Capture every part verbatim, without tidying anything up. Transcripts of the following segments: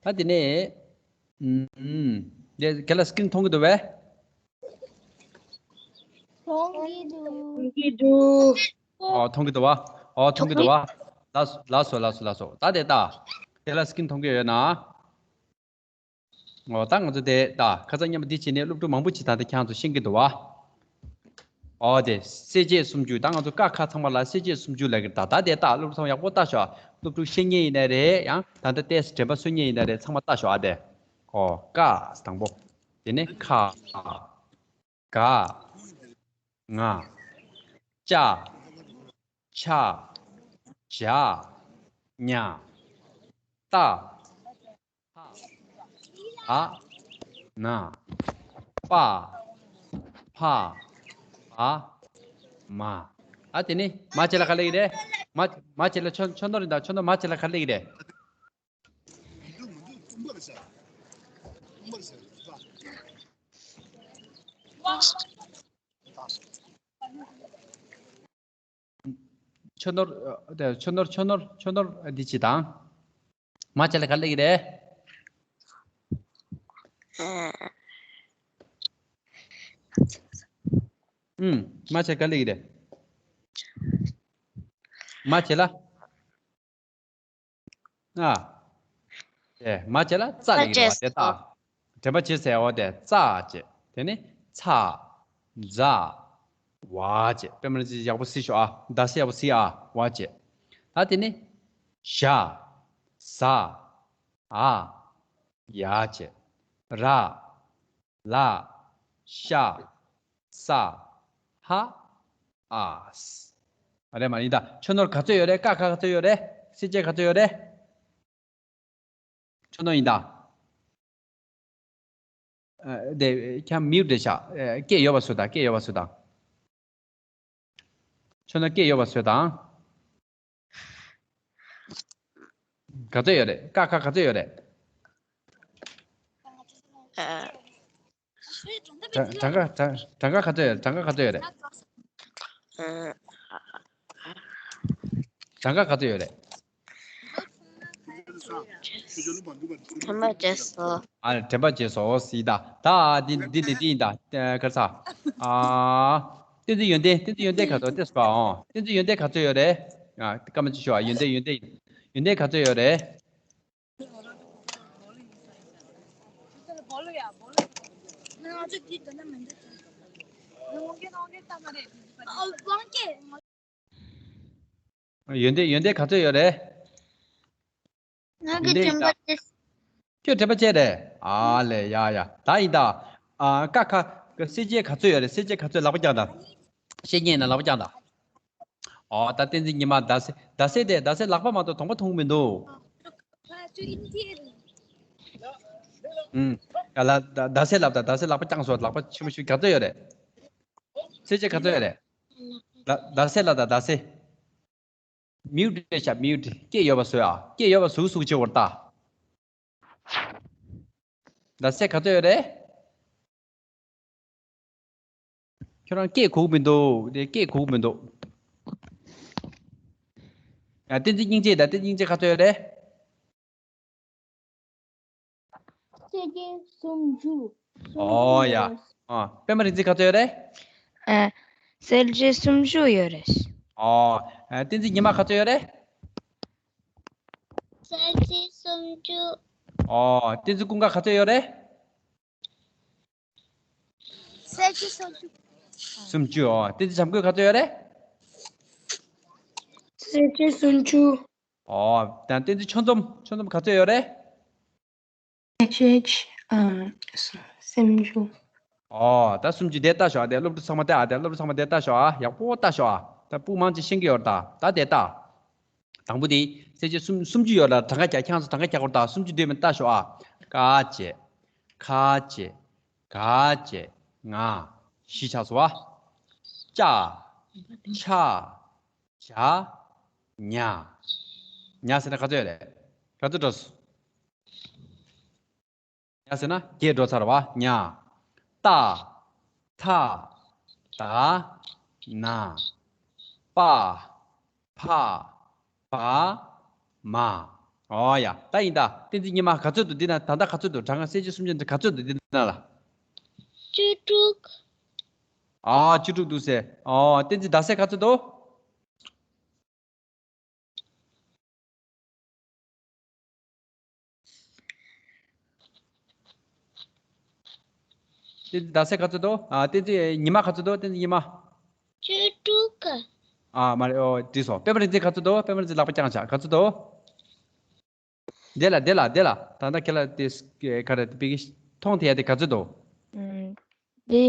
ད་དེ་ནས། ཨུམ། དེ་ག་ལ་སི་ཀིན་མཐོང་གི་འདུག་བས། མཐོང་གི་འདུག་གི་འདུག་ཨོ་མཐོང་གི་འདུག་བ། ཨོ་མཐོང་གི་འདུག་བ། ལགས་སོ་ལགས་སོ་ལགས་སོ་ལགས་སོ། ད་དེ་ལྟ། དེ་ལ་སི་ཀིན་མཐོང་གི་ཡོད་ན། ཨོ་ད་ང་ཚོ་དེ་ལྟ་ཁ་སང་མཉམ་པོ་འདི་བྱས་ནས་སློབ་ཕྲུག་མང་པོ་ཅིག་ད་ལྟ་ཁྱེད་རང་ཚོ་ཤེས་ཀྱི་འདུག་བ། ཨོ་དེ་གསལ་བྱེད་སུམ་ཅུ། ད་ང་ཚོ་ཀ་ཁ་ཚང་མ་ལ་གསལ་བྱེད་སུམ་ཅུ་ལབ་ཀྱི་རེད། ད་ད་དེ་ལྟ་སློབ་ཕྲུག་ཚང་མ་ཡག་པོ་ལྟ་ཤོག་སློབ་ཕྲུག་ཤེས་མཁན་ཡིན་ན་རེད། ཡང་ད་ལྟ་ཏོག་ཙམ་དྲན་པ་གསོ་མཁན་ཡིན་ན་རེད། ཚང་མ་ལྟ་ཤོག་ཨ་དེ། ཨོ་ཀ་དང་པོ། དེ་ནས་ཁ། ག་ག་ང་། ཅ། ཆ། ཇ། ཉ། ཏ། ཐ། ད། ན། པ། ཕ། བ། མ། ཨ་དེ་ནི་མ་བྱེད་ལ་ག་ལེགས་རེད། མ་མ་བྱེད་ལ་ཆོ་ཆོ་ནོར་རེད། ད་ཆོ་ནོར་མ་བྱེད་ལ་ག་ལེགས་རེད། ཆོ་ནོར། ཆོ་ནོར་ཆོ་ནོར་ཆོ་ནོར་འདི་ཅི་དང་། མ་བྱེད་ལ་ག་ལེགས་རེད། ཨུམ། མ་བྱེད་ག་ལེགས་རེད། མ་བྱེད་ལ། ཨ། དེ་མ་བྱེད་ལ་ཙ་ལེགས་རེད་བ། དེ་ལྟ། དྲན་པ་བྱེད་ཟེར་བ་དེ་ཙ་བྱེད། དེ་ནི་ཚ། ཛ། ཝ་བྱེད། པད་མ་རིག་འཛིན་ཡག་པོ་གཟིགས་ཤོག་ཨ། ད་སེ་ཡག་པོ་གཟིགས་ཨ། ཝ་བྱེད། ད་དེ་ནི་ཞ། ཟ། འ། ཡ་བྱེད། ར། ལ། ཤ། ས། ཧ། འ། ཨ་རེད་མ་ཡིན་ད། ཆོ་ནོར་ག་ཚོད་ཡོད་རེད། ཀ་ཁ་ག་ཚོད་ཡོད་རེད། གསལ་བྱེད་ག་ཚོད་ཡོད་རེད། ཆོ་ནོར་ཡིན་ད། ཨ་དེ་ཁྱམ་མིའུ་ཊི་བྱ། ཨ་སྐད་ཡོད་པ་བཟོས་དང་། སྐད་ཡོད་པ་བཟོས་དང་། ཆོ་ནོར་སྐད་ཡོད་པ་བཟོས་དང་། ག་ཚོད་ཡོད་རེད། ཀ་ཁ་ག་ཚོད་ཡོད་རེད། ཨ། གྲངས་གྲངས་ཀ་གྲངས་ཀ་ག་ཚོད་ཡོད་རེད། གྲངས་ཀ་ག་ཚོད་ཡོད་རེད། ཨ། གྲངས་ཀ་ག་ཚོད་ཡོད་རེད། དྲན་པ་བརྗེད་སོང་། ཨ་དྲན་པ་བརྗེད་སོང་ཟེར་ད། ད་འདི་འདི་འདི་འདི་ཡིན་ད། ཨ་ག་རེ་ཟ། ཨ། བསྟན་འཛིན་ཡོན་ཏན། བསྟན་འཛིན་ཡོན་ཏན་ག་ཚོད་ལྟོས་པ་ཨང་། བསྟན་འཛིན་ཡོན་ཏན་ག་ཚོད་ཡོད་རེད། ཨ་སྐར་མ་གཅིག་ཞུ་ཨ། ཡོན་ཏན་ཡོན་ཏན་ཡོན་ཏན་ག་ཚོད་ཡོད་རེད། ཡོན་ཏན་ཡོན་ཏན་ག་ཚོད་ཡོད་རེད། ང་གི་དྲན་པ་བརྗེད། ཁྱོད་དྲན་པ་བརྗེད་རེད། ཨ་ལས་ཡ་ཡ། ད་ཡིན་ད། ཨ་ཀ་ཁ་གསལ་བྱེད་ག་ཚོད་ཡོད་རེད། གསལ་བྱེད་ག་ཚོད་ལག་པ་བརྐྱངས་དང་། ཤེས་མཁན་ཡིན་ན་ལག་པ་བརྐྱངས་དང་། ཨོ་ད་བསྟན་འཛིན་ཉི་མ་ཟླ་ཟེར་ཟླ་ཟེར་དེ་ཟླ་ཟེར་ལག་པ་མ་གཏོགས་གདོང་པ་མཐོང་གི་མི་འདུག་ཨུམ། ཡ་ལ་ཟླ་ཟེར་ལབ་ད། ཟླ་ཟེར་ལག་པ་ཆེན་པོ་ཞིག་ག་ཚོད་ཡོད་རེད། གསལ་བྱེད་ག་ཚོད་ཡོད་རེད། ཟླ་ཟེར་ལབ་ད་ཟླ་ཟེར། མིའུ་ཊི་བྱ། མིའུ་ཊི། སྐད་ཡོད་པ་བཟོས་ཨ། སྐད་ཡོད་པ་ཟུག་ཟུག་བྱེད་བར་ལྟ། ཟླ་ཟེར་ག་ཚོད་ཡོད་རེད། ཁྱོད་རང་སྐད་གོ་གི་མི་འདུག་དེ་སྐད་གོ་གི་མི་འདུག་ཡ་བསྟན་འཛིན་སྙིང་རྗེ་ད། བསྟན་འཛིན་སྙིང་རྗེ་ག་ཚོད་ཡོད་རེད། གསལ་བྱེད་སུམ་ཅུ། ཨོ་ཡ། ཨ་པད་མ་རིག་འཛིན་ག་ཚོད་ཡོད་རེད། ཨ་གསལ་བྱེད་སུམ་ཅུ་ཡོད་རེད། ཨོ། ཨ་བསྟན་འཛིན་ཉི་མ་ག་ཚོད་ཡོད་རེད། གསལ་བྱེད་སུམ་ཅུ། ཨོ། བསྟན་འཛིན་ཀུན་དགའ་ག་ཚོད་ཡོད་རེད། གསལ་བྱེད་སུམ་ཅུ། སུམ་ཅུ། ཨོ། བསྟན་འཛིན་བྱམས་མགོན་ག་ཚོད་ཡོད་རེད། གསལ་བྱེད་སུམ་ཅུ། ཨོ། ད་བསྟན་འཛིན་ཆོས་འཛོམས། ཆོས་འཛོམས་ག་ཚོད་ཡོད་རེད། གསལ་བྱེད་ཨམ་སུམ་ཅུ། ཨོ། ད་སུམ་ཅུ་དེ་ལྟ་ཤོག་ཨ། དེ་སློབ་ཕྲུག་ཚང་མ་དེ་ཨ། དེ་སློབ་ཕྲུག་ཚང་མ་དེ་ལྟ་ཤོག་ཨ། ཡག་པོ་ལྟ་ཤོག་ཨ། ད་སྤུ་མང་ཅིག་ཤེས་ཀྱི་ཡོད་རེད་ད། ད་དེ་ལྟ། དང་པོ་དེ་གསལ་བྱེད་སུམ་སུམ་ཅུ་ཡོད་ལ་གྲངས་ཀ་རྒྱག་ཁྱེད་རང་ཚོ་གྲངས་ཀ་རྒྱག་དགོས་རེད་ད། སུམ་ཅུ་དེ་མིན་ལྟ་ཤོག་ཨ། ཀ་བྱེད། ཁ་བྱེད། ག་བྱེད། ང་། བཞི་ཆགས་སོང་བ། ཅ། ཆ། ཇ། ཉ། ཉ་ཟེར་ན་ག་ཚོད་ཡོད་རེད། ག་ཚོད་འགྲོ་སོང་། ཉ་ཟེར་ན་བརྒྱད་འགྲོ་ཚར་བ། ཉ། ཏ། ཐ། ད། ན། པ། ཕ། བ། མ། ཨོ་ཡ། ད་ཡིན་ད། བསྟན་འཛིན་ཉི་མ་ག་ཚོད་འདུག་འདི་ན། ད་ལྟ་ག་ཚོད་འདུག་གྲངས་ཀ་གསལ་བྱེད་སུམ་ཅུ་འདི་ག་ཚོད་འདུག་འདི་ན་ལ། བཅུ་དྲུག་ཨ་བཅུ་དྲུག་འདུག་ཟེར། ཨོ་བསྟན་འཛིན་ཟླ་ཚེས་ག་ཚོད་འདུག་བསྟན་འཛིན་ཟླ་ཚེས་ག་ཚོད་འདུག་ཨ་བསྟན་འཛིན་ཉི་མ་ག་ཚོད་འདུག་བསྟན་འཛིན་ཉི་མ། བཅུ་དྲུག་ཨ་མ་རེད། ཨོ་བྲིས་སོང་། པད་མ་རིག་འཛིན་ག་ཚོད་འདུག་པད་མ་རིག་འཛིན་ལག་པ་བརྐྱངས་བྱ། ག་ཚོད་འདུག་འདི་ལ་འདི་ལ་འདི་ལ། ད་ལྟ་ཁྱེད་ལ་དེ་ག་རེ་དེ་པི་ཀི་མཐོང་ཐེ་ཡ་དེ་ག་ཚོད་འདུག་ཨུམ། འདི་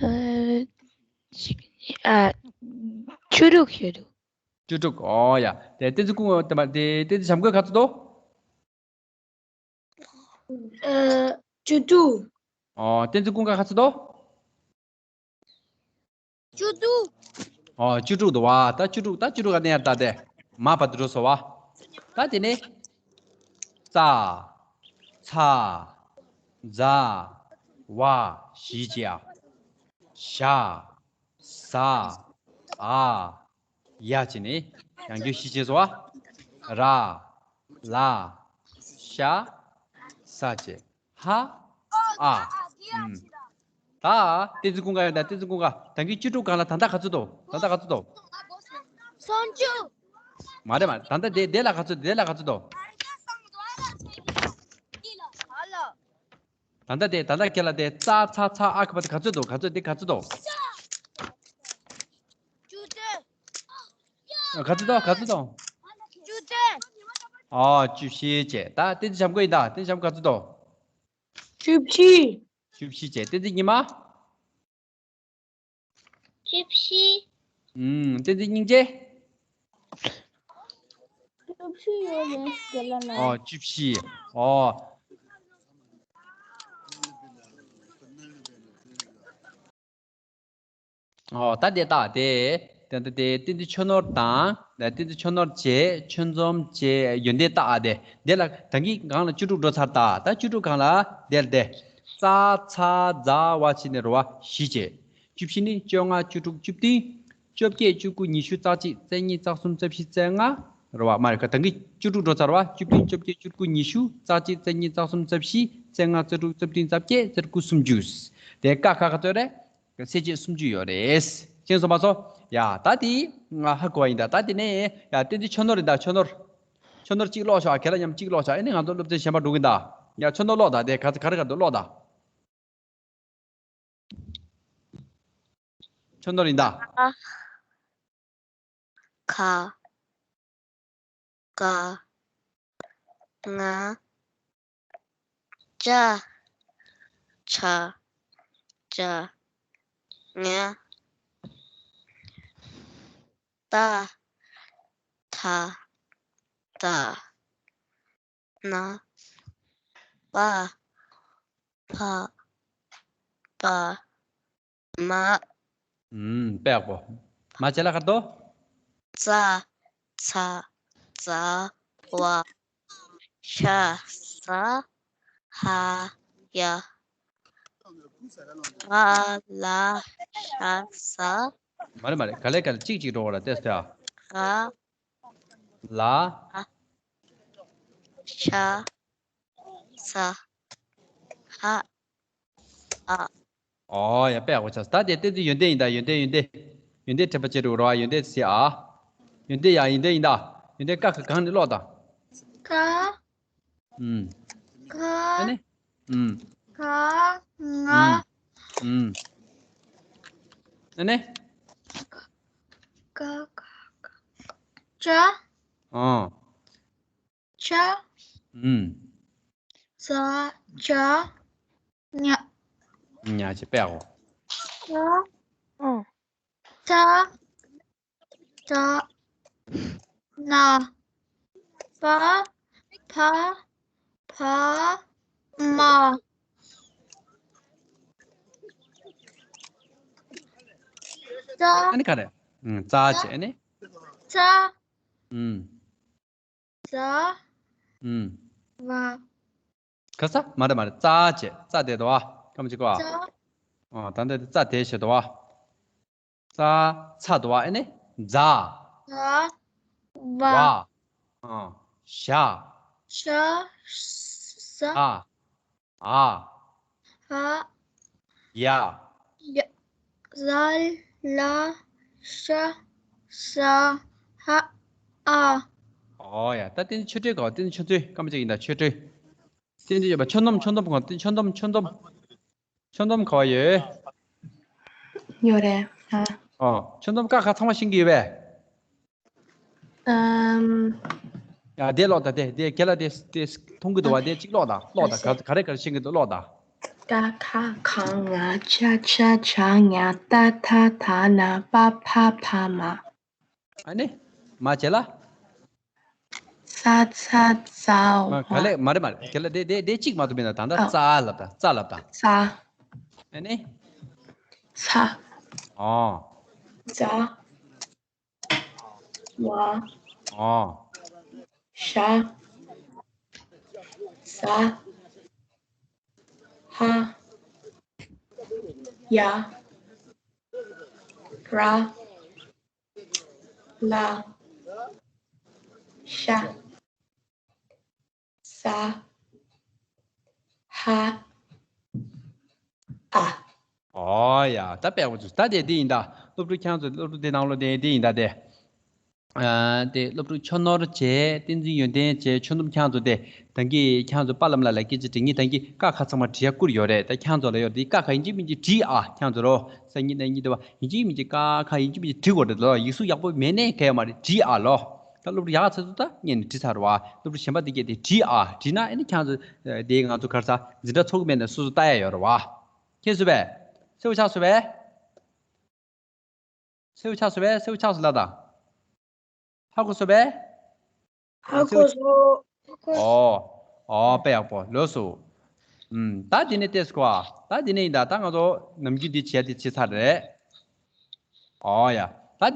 ཨ་ཅིག་ཨ་བཅུ་དྲུག་ཡོད་འདུག་བཅུ་དྲུག་ཨོ་ཡ། དེ་བསྟན་འཛིན་ཀུན་དེ་མ་དེ་བསྟན་འཛིན་བྱམས་མགོན་ག་ཚོད་འདུག་ཨ་བཅུ་དྲུག་ཨོ་བསྟན་འཛིན་ཀུན་དགའ་ག་ཚོད་འདུག་བཅུ་དྲུག་ཨོ་བཅུ་དྲུག་འདུག་བ། ད་བཅུ་དྲུག་ད་བཅུ་དྲུག་ག་ནས་ཡར་ད་དེ་མ་བར་དུ་འགྲོ་སོང་བ། ད་དེ་ནས་ཙ། ཚ། ཛ། ཝ། བཞི་བྱས་ཨ། ཞ། ཟ། འ། ཡ་བྱས་ནས་ཡང་བསྐྱར་བཞི་བྱས་སོང་བ། ར། ལ། ཤ། ས་བྱས། ཧ། ཨ། ཨུམ། ད་བསྟན་འཛིན་ཀུན་དགའ་ཡོད་ད། བསྟན་འཛིན་ཀུན་དགའ་ད་གིན་བཅུ་དྲུག་སྒང་ལ་ད་ལྟ་ག་ཚོད་འདུག་ད་ལྟ་ག་ཚོད་འདུག་སུམ་ཅུ། མ་རེད་མ་རེད། ད་ལྟ་དེ་དེ་ལ་ག་ཚོད་དེ་ལ་ག་ཚོད་འདུག་ད་ལྟ་དེ་ད་ལྟ་ཁྱེད་ལ་དེ་ཙ་ཚ་ཚ་ཨ་ཁ་བ་དེ་ག་ཚོད་འདུག་ག་ཚོད་དེ་ག་ཚོད་འདུག་བཅུ་བདུན། ག་ཚོད་འདུག་ག་ཚོད་འདུག་བཅུ་བདུན། ཨ་བཅུ་བཞི་བྱས། ད་བསྟན་འཛིན་བྱམས་མགོན་ཡིན་ད། བསྟན་འཛིན་བྱམས་མགོན་ག་ཚོད་འདུག་བཅུ་བཞི། བཅུ་བཞི་བྱས། བསྟན་འཛིན་ཉི་མ། བཅུ་བཞི། ཨུམ། བསྟན་འཛིན་སྙིང་རྗེ། བཅུ་བཞི་ཡོད་རེད་རྒན་ལགས། ཨོ་བཅུ་བཞི། ཨོ། ཨོ་ད་དེ་ལྟ་དེ། དེ་ལྟ་དེ་བསྟན་འཛིན་ཆོས་ནོར་དང་། བསྟན་འཛིན་ཆོས་ནོར་བྱས། ཆོས་འཛོམས་བྱས། ཡོན་ཏན་ལྟ་ཨ་དེ། དེ་ལ་ད་གིན་སྒང་ལ་བཅུ་དྲུག་འགྲོ་ཚར་ད། ད་བཅུ་དྲུག་སྒང་ལ་དེ་ལ་དེ། ཙ་ཚ་ཛ་ཝ་བྱས་ནས་རེད་བ། བཞི་བྱས། བཅུ་བཞི་ནི་བཅོ་ལྔ། བཅུ་དྲུག། བཅུ་བདུན། བཅོ་བརྒྱད། བཅུ་དགུ། ཉི་ཤུ། རྩ་གཅིག་རྩ་གཉིས། རྩ་གསུམ། རྩ་བཞི། རྩ་ལྔ་རེད་བ། མ་རེད་ཀ། ད་གིན་བཅུ་དྲུག་འགྲོ་ཚར་བ། བཅུ་བདུན། བཅོ་བརྒྱད། བཅུ་དགུ། ཉི་ཤུ། རྩ་གཅིག་རྩ་གཉིས། རྩ་གསུམ། རྩ་བཞི། རྩ་ལྔ། རྩ་དྲུག་རྩ་བདུན། རྩ་བརྒྱད། རྩ་དགུ། སུམ་ཅུ། དེ་ཀ་ཁ་ག་ཚོད་རེད། གསལ་བྱེད་སུམ་ཅུ་ཡོད་རེད། ཤེས་སོང་མ་སོང་། ཡ་ད་དེ་ང་ཧ་གོ་བ་ཡིན་ད། ད་དེ་ནས་ཡ་བསྟན་འཛིན་ཆོས་ནོར་ཡིན་ད། ཆོས་ནོར། ཆོས་ནོར་གཅིག་ཀློག་ཤོག་ཁྱེད་ལ་མཉམ་གཅིག་ཀློག་ཤོག་ཨེ་ནི་ང་ཚོ་སློབ་ཚན་གཞན་པ་འགྲོ་གི་ཡིན་ད། ཡ་ཆོས་ནོར་ཀློག་ད། དེ་ག་ཚོད་ག་རེ་ག་འདུག་ཀློག་ད། ཆོས་ནོར་ཡིན་ད། ཁ། ཁ། ཀ། ང་། ཅ། ཆ། ཅ། ཉ། ཏ། ཐ། ཏ། ན། པ། ཕ། པ། མ། ཨུམ། དཔེ་ཡག་པོ། མ་བྱས་ལ་ག་རེ་འདུག་ཙ། ཚ། ཛ། ཝ། ཤ། ཟ། འ། ཡ། ག་ལ་ཤ་ཟ། མ་རེད་མ་རེད། ག་ལེ་ག་ལེ་གཅིག་གཅིག་འགྲོ་བ་ལ་ཏེ་སྟེ་ཨ། ག་ལ། ཤ། ཟ། འ། ཨ། ཨོ་ཡ་དཔེ་ཡག་པོ་ཆགས། ད་དེ་བསྟན་འཛིན་ཡོན་ཏན་ཡིན་ད། ཡོན་ཏན་ཡོན་ཏན། ཡོན་ཏན་དྲན་པ་བྱེད་རུ་རོ་ཨ། ཡོན་ཏན་ཟེར་ཨ། ཡོན་ཏན་ཡ་ཡོན་ཏན་ཡིན་ད། ཡོན་ཏན་ཀ་ཁ་གང་ནས་ཀློག་ད། ཀ། ཨུམ། ཀ། ཨ་ནི། ཨུམ། ཀ། ང་། ཨུམ། ཨུམ། ཨ་ནི། ཀ། ཀ། ཀ། ཅ། ཨོ། ཅ། ཨུམ། ཙ། ཅ། ཉ། ཉ་ཅེ་པེ་ཨོ། ཏ། ཏ། ཏ། ན། པ། ཕ། ཕ། མ། ཙ། ཨ་ནི་ག་རེ། ཨུམ། ཙ་ཅེ་ཨ་ནི། ཙ། ཨུམ། ཙ། ཨུམ། ཝ། ག་ས། མ་རེད་མ་རེད། ཙ་བྱས། ཙ་དེ་འདུག་ཨ། ཀམ་ཅིག་གོ་ཨ། ཙ། ཨ། ད་འདི་ཙ་དེ་བྱས་འདུག་ཨ། ཙ། ཚ་འདུག་ཨ། ཨེ་ནི། ཛ། ཛ། ཝ། ཝ། ཨ། ཞ། ཤ། ས། ཨ། ཨ། ཧ། ཡ། ཡ། ཟ། ལ། ཤ། ས། ཧ། ཨ། ཨོ་ཡ། ད་དེ་ནི་ཆོས་སྒྲོས་གོ། དེ་ནི་ཆོས་སྒྲོས་སྐར་མ་གཅིག་ཡིན་ད། ཆོས་སྒྲོས། དེ་ནི་ཡོད་པ། ཆོས་སྡོམ། ཆོས་སྡོམ་གོ། དེ་ཆོས་སྡོམ། ཆོས་སྡོམ། ཆོས་སྡོམ་ག་པར་ཡོད། ཡོད་རེད། ཨ། ཨོ། ཆོས་སྡོམ་ཀ་ཁ་ཚང་མ་ཤེས་ཀྱི་ཡོད་པས། ཨམ། ཡ། དེ་ཀློག་དང་། དེ་དེ་ཁྱེད་ལ་དེ་དེ་མཐོང་གི་འདུག་པ། དེ་གཅིག་ཀློག་དང་། ཀློག་དང་། ག་ག་རེ་ག་རེ་ཤེས་ཀྱི་འདུག་ཀློག་དང་། ཀ་ཁ་ག་ང་ཅ་ཆ་ཇ་ཉ་ཏ་ཐ་ད་ན་པ་ཕ་བ་མ། ཨ་ནི། མ་བྱས་ལ། ས་ཚ་ཙའོ། མ་ག་ལེ། མ་རེད་མ་རེད། ཁྱེད་ལ་དེ་དེ་དེ་གཅིག་མ་གཏོགས་མེད་ན། ད་ལྟ་ཨ། ཙ་ལབ་དང་། ཙ་ལབ་དང་། ཙ། ཨ་ནི། ཚ། ཨོ། ཛ། ཝ། ཨོ། ཞ། ཟ། ཧ། ཡ། ར། ལ། ཤ། ས། ཧ། ཨ། ཨོ་ཡ། ད་དཔེ་ཡག་པོ་བྱུང་། ད་དེ་འདི་ཡིན་ད། སློབ་ཕྲུག་ཁྱེད་ཚོ། སློབ་ཕྲུག་དེ་ནང་ལོགས་དེ་འདི་ཡིན་ད། དེ། ཨ། དེ་སློབ་ཕྲུག་ཆོས་ནོར་བྱས། བསྟན་འཛིན་ཡོན་ཏན་བྱས། ཆོས་སྡོམ། ཁྱེད་ཚོ་དེ་ད་གིན་ཁྱེད་ཚོ་པཱ་ལགས་ལ་སྐད་ཆ་དྲིས། ངས་ད་གིན་ཀ་ཁ་ཚང་མ་བྲིས་ཡ་བསྐུར་ཡོད་རེད། ད་ཁྱེད་ཚོ་ལ་ཡོད་དེ། ཀ་ཁ་ཡིན་གཅིག་མིན་གཅིག་བྲིས་ཨ། ཁྱེད་ཚོ་རོ། སང་ཉིན་གནངས་ཉིན་དེ་བ་ཡིན་གཅིག་མིན་གཅིག་ཀ་ཁ་ཡིན་གཅིག་མིན་གཅིག་བྲིས་དགོས་རེད་ལོ། ཡིག་གཟུགས་ཡག་པོ་མེད་ནའི་གལ་ཡོད་མ་རེད། བྲིས་ཨ་ལོ། ད་སློབ་ཕྲུག་ཡག་ཚོ་ད་སྔོན་ནས་བྲིས་ཚར་བ། སློབ་ཕྲུག་གཞན་པ་དེ་གས་དེ་བྲིས་ཨ། བྲིས་ན་ཨ་ནི་ཁྱེད་ཚོ་དེ་ང་ཚོ་ག་རེ་ཟ། འཛིན་གྲྭ་ཚོགས་ཀྱི་མེད་ན་སོ་སོ་ལྟ་ཡ་ཡོད་རེད་བ། ཁྱེད་ཚོ་བས། སེའུ་ཆགས་སོ་བས། སེའུ་ཆགས་སོ་བས། སེའུ་ཆགས་སོ་ལ་ད། ཧ་གོ་སོ་བས། ཧ་གོ་སོ། ཨོ། ཨོ། དཔེ་ཡག་པོ། ལོས་སོ། ཨུམ། ད་དེ་ནས་ལྟས་སོ་ཨ། ད་དེ་ནས་ཡིན་ད། ད་ང་ཚོ་ནམ་རྒྱུན་འདི་བྱས་དེ་བྱས་ཚར་རེད། ཨོ་ཡ།